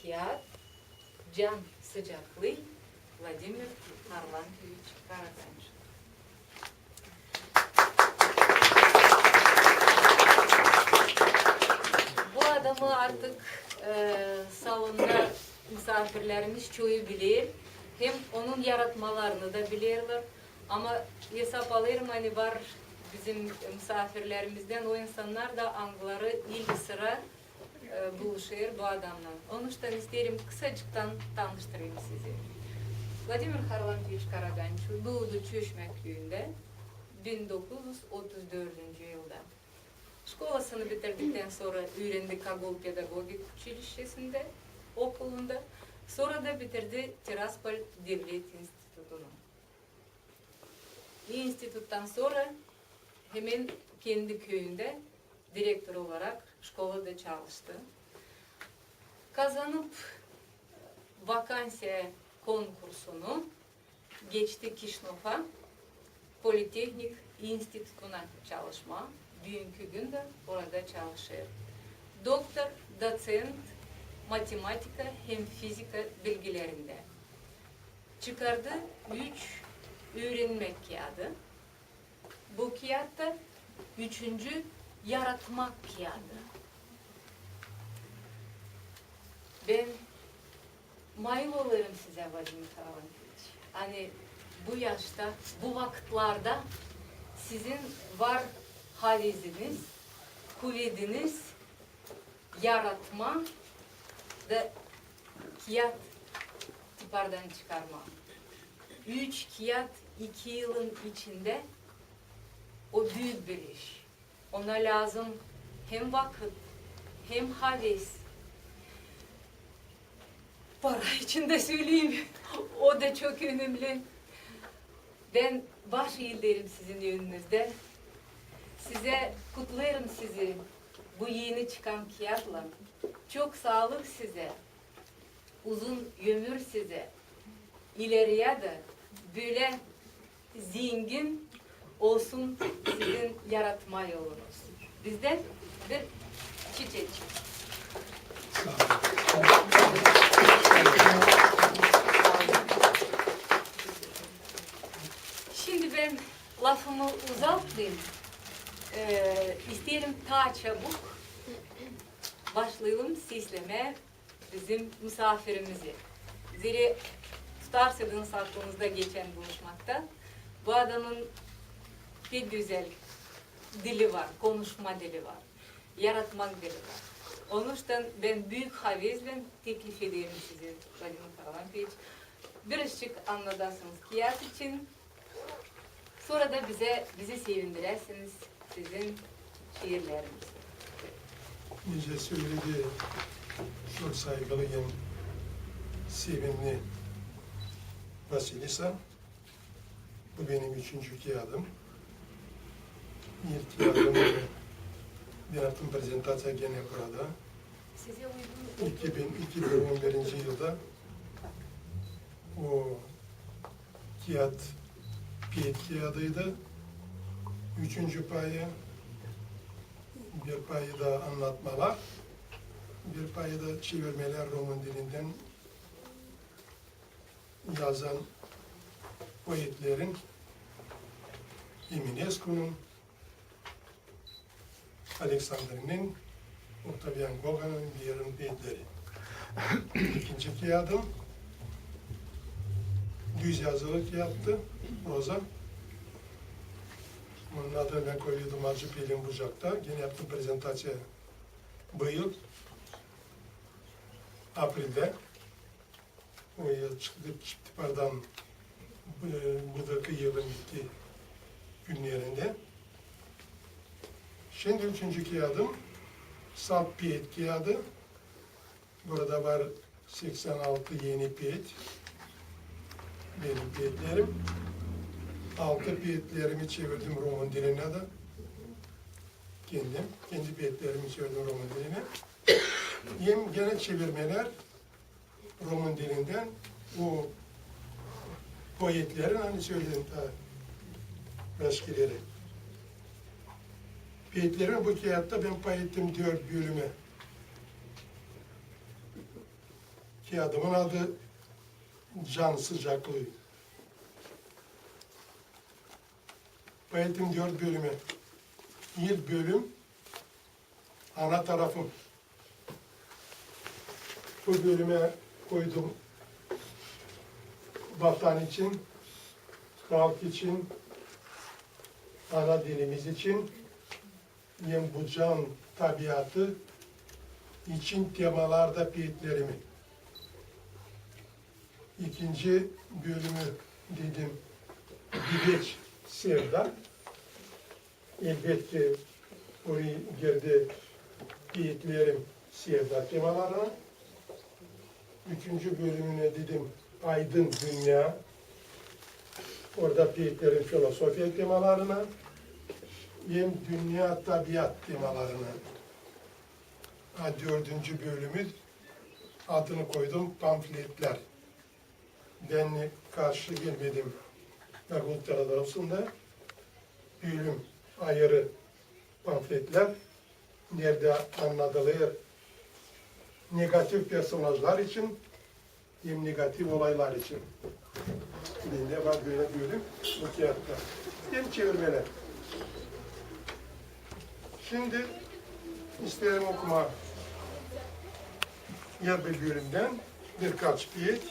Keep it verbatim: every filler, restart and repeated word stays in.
Kiyat, can sıcaklıı, Vladimir Harlampiyeviç Karaganç. Bu adamı artık, e, salonda misafirlerimiz çoyu biler, hem onun yaratmalarını da bilerlär. Ama esap alêrım, ani var bizim misafirlerimizdän o insannar da, angıları ilk sıra e, buluşêr bu adamnan. Onuştan isteerim kısacıktan tanıştırayım sizi. Vladimir Harlampiyeviç Karaganç duudu Çöşmä küüyündä bin dokuz üz otuz dördüncü yılda. Şkolasını bitirdiktän sora üürendi Kagul pedagogik uçilişçesindä, okulunda. Sora da bitirdi Tiraspol devlet institutunu. İnstituttan sora hemen kendi küüyündä direktor olarak şkolada çalıştı. Kazanıp vakansiya konkursunu, geçti Kişinöva, Politehnik institutuna çalışmaa, büünkü gündä orada çalışêr. Doktor, doţent matematika hem fizika bilgilerindä. Çıkardı üç üürenmäk kiyadı. Bu kiyat da üçüncü yaratmak kiyadı. Bän mayıl olêrım sizä, Vladimir Harlampiyeviç. Ani bu yaşta, bu vakıtlarda sizin var haveziniz, kuvediniz yaratmaa da kiyat tipardan çıkarmaa. Üç kiyat iki yılın içindä, o büük bir iş. Ona lääzım hem vakıt, hem haves. Para için dä söleyim, o da çok önemli. Bän baş eerim sizin önünüzdä. Sizä, kutlêêrım sizi bu eni çıkan kiyatlan. Çok saalık sizä, uzun ömür sizä. İleriyä dä bölä zengin olsun sizin yaratma yolunuz. Bizdän bir çiçekçik. Şindi bän lafımı uzatmayım. E, isteerim taa çabuk başlayalım seslemää bizim musaafirimizi. Zerä tutarsaydınız aklınızda geçän buluşmakta, bu adamın pek gözäl dili var, konuşma dili var, yaratmak dili var. Onuştan bän büük havezlän teklif ederim sizi, Vladimir Harlampiyeviç, birazcık annadasınız kiyat için, sora da bizä, bizi sevindiräsiniz sizin şiirlerinizlän. Nicä söledi çok saygılı hem sevimli Vasilisa, bu benim üçüncü kiyadım. İlk kiyadım, bän yaptım prezentaţiya genä burada. İki bin, iki bin on birinci yılda o kiyat peet kiyadıydı. Üçüncü payı, bir payı da annatmalar, bir payı da çevirmelär rumın dilindän yazan poetlerin, Eminescu'nun, Aleksandrinän, Oktavian Goganın, Beer'in peetleri. İkinci kiyadım düz yazılı kiyattı, proza. Onun adını bän koydum Acı pelin bucakta. Genä yaptım prezentaţiya bu yıl aprildä. O ya çıktı, çıktı paradan, e, bıdakı yılın ilk günnerindä. Şindi üçüncü kiyadım, salt peet kiyadı. Burada var seksän altı eni peet. Benim peetlerim. Altı peetlerimi çevirdim rumın dilinä dä. Kendim, kendi peetlerimi çevirdim rumın dilinä. Hem genä çevirmelär rumın dilindän o poetlerin, ani söledim, taa başkaları. Peetlerimi bu kiyatta bän pay ettim dört bölümä. Adımın adı Can sıcaklıı. Poetin dört bölümü. İlk bölüm, ana tarafım. Bu bölümä koydum vatan için, halk için, ana dilimiz için, hem bu can tabiatı için temalarda peetlerimi. İkinci bölümü dedim, Bibeç sevda. Elbetki, orayı girdi peetlerim sevda temalarına. Üçüncü bölümünä dedim, Aydın dünnä. Orada peetlerim filosofiya temalarına hem dünnä tabiat temalarına. A dördüncü bölümü adını koydum pamfletlär. Bän karşı gelmedim Gagul Teodorosunda bölüm ayırı pamfletlär, neredä annadılêr negativ personajlar için hem negativ olaylar için. Bendä var bölä bölüm bu kiyatlar. Hem çevirmelär. Şindi isteerim okumaa herbir bölümdän birkaç peet.